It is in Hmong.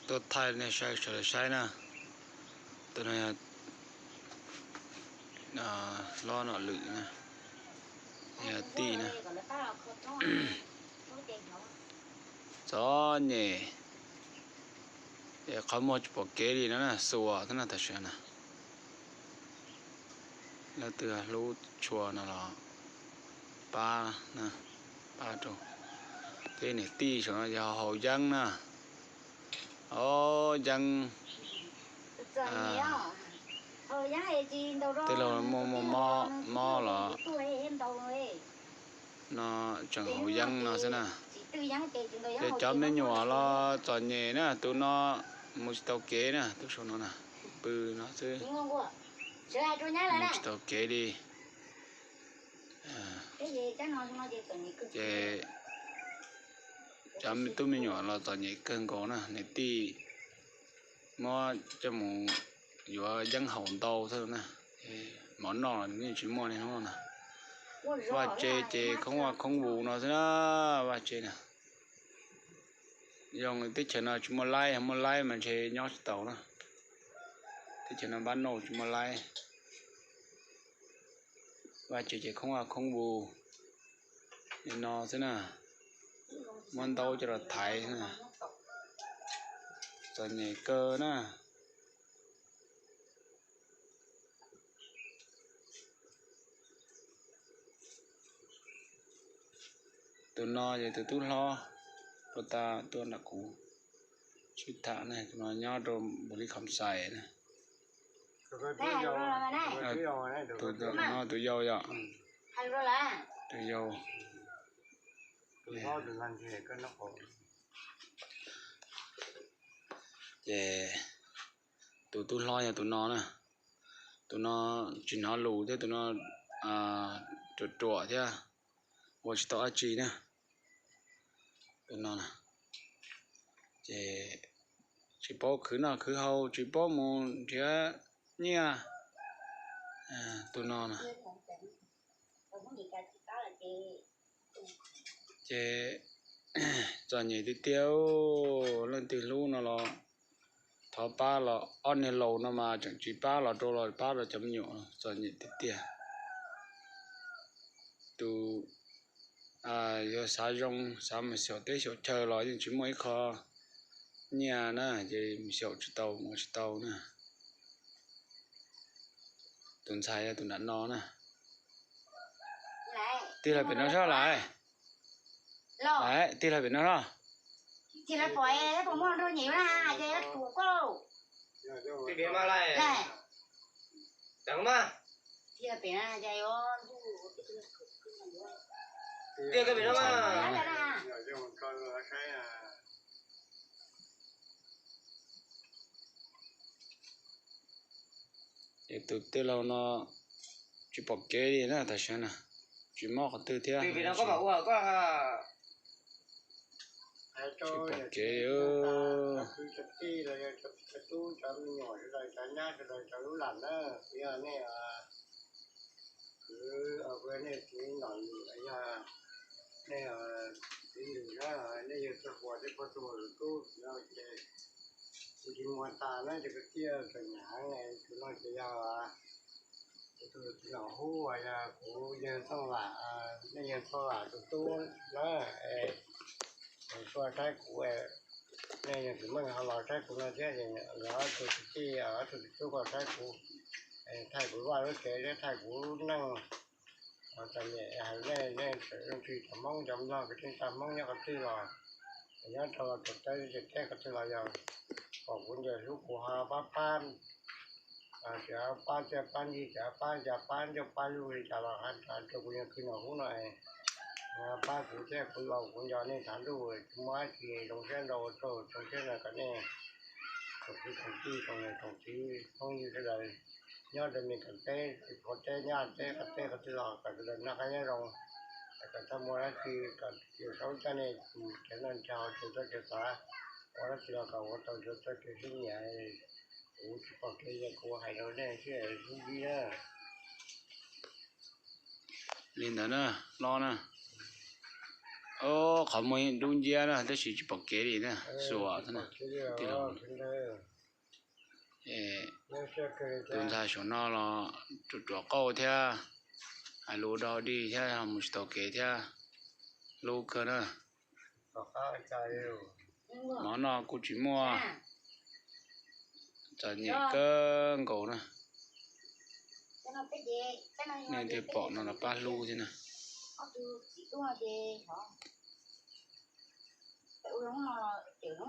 Tuaj thaij nej sawv daws saib na. Tus no yog hlob Nom Lwm na, yog tij na. Txom nyem, es qhov muag tsis pom kev li no na, xuas thiab na tam sim no na. Leej twg hlub tshua no los pab, pab rau. Tej niam tij saum no yog Haus Yeeb na. Haus Yeeb, tej laug muaj muaj mob los no tseem Haus Yeeb no xwb na. Ces cov me nyuam los txom nyem na, tus no mus tsis tau kev na, tus saum no na, pw no xwb, mus tsis tau kev li. Ces cov tub me nyuam los txom nyem kawg nkaus na, niam tij muab coj mus yuav yeeb haus ntau xwb na. Mov noj los yeej tsis muaj li hnub no na. Vaj tse ces khoob vaj khoob vus no xwb na, vaj tse na. Zoo teb chaws no tsis muaj laib, muaj laib mas ntshe nyob tsis tau na. Teb chaws no npab nauj tsis muaj laib. Vaj tse ces khoob vaj khoob vus li no xwb na. Muab ntaub coj los thaiv xwb na. Txom nyem kawg na. Tus no yog tus tub hlob, tuaj tas tuaj nram kuv sib tham na, tus no nyob rau Npaus Lis Kham Xais na. Tus no tus yau yom, tus yau. Ces tus tub hlob yog tus no na, tus no tsis hnov lus thiab, tus no ruam ruam thiab, ua tsis tau dab tsi na. Tus no ces tsis paub khwv noj khwv haus, tsis paub mus nrhiav nyiaj. Tus no na ces txom nyem tiag tiag. Leej twg hlub no los thov pab los, ob niag laus no mas tseem tsis pab los rau, los pab rau cov me nyuam, txom nyem tiag tiag. Tus yog xav zoo, xav mus xyaum teb xyaum chaw los yeej tsis muaj ib qho nyiaj na, ces mus xyaum tsis tau, mus tsis tau na. Tus ntxhais yog tus nram no na. Tig los pem no soj lais. Lais, tig los pem no soj. Ces tus tij laug no tsis pom kev li na, tam sim no tsis mob qhov twg thiab. Tsis pom kev li. Kwv tij los yog cov tub cov me nyuam sawv daws, cov nyab sawv daws, cov lub lam na, yog nej kwv, nej txiv nom lwm, yog nej txiv lwm na, nej yog txawj huas tej pog txwg huas tus tub no ces kuv tsis muag tas na, ces kwv tij txom nyem heev. Tus no ces yog tus txiv nom hub, yog kuv yawg Txooj Vam, nej yawg Txooj Vam tus tub na. Tuaj saib kuv, nej yawg Txiv Meej ho los saib kuv no thiab, nkawd ob tug kwv tij, ob tug txiv tub ho saib kuv, thaij kuv vaj lub tsev thiab thaij kuv lub neej. Txom nyem heev, nej tseem leej twg cov Hmoob cov Nplog kwv tij tag Hmoob nyob qhov twg los, nyob rau Thaum Teb, Teb qhov twg los yog pom kuv ncaws hlub kuv ho pab pab, tsis pab tsiaj pab ntsig, tsis pab cas pab ncauj pab lug li cas los hais rau kuv yawg Txiv Nom hub no, pab kuv thiab kuv laus kuv nco nej thaum ntej, tsis muaj dab tsi, zoo siab ntau, txaus siab ntau kom nej tsoom kwv tsoom tij tsoom niam tsoom txiv phooj ywg sawv daws nyob rau Mes Kas teb, Suav teb, Nyab Laj teb, qab teb qhov twg los kom sawv daws noj qab nyob zoo, kom txhob muaj dab tsi, kom yus saub coj nej mus nrhiav noj nrhiav haus, nrhiav txoj kev xav, ua dab tsi los kom ua tau nrhiav txoj kev xwb niam. Kuv tsis pom kev, kuv hais rau nej sib sib ntsib na. Li ntawd na, hlob na. Ob, qhov muag yeej dub nciab na, tab sis tsis pom kev li na, xuas thiab na. Tus ntxhais saum no los ruam ruam qauj thiab, hais lus dog dig thiab, mus tsis tau kev thiab, hlub kawg na. Mov noj kuj tsis muaj, txom nyem kawg nkaus na. Nej thiaj pom no los pab hlub thiab na.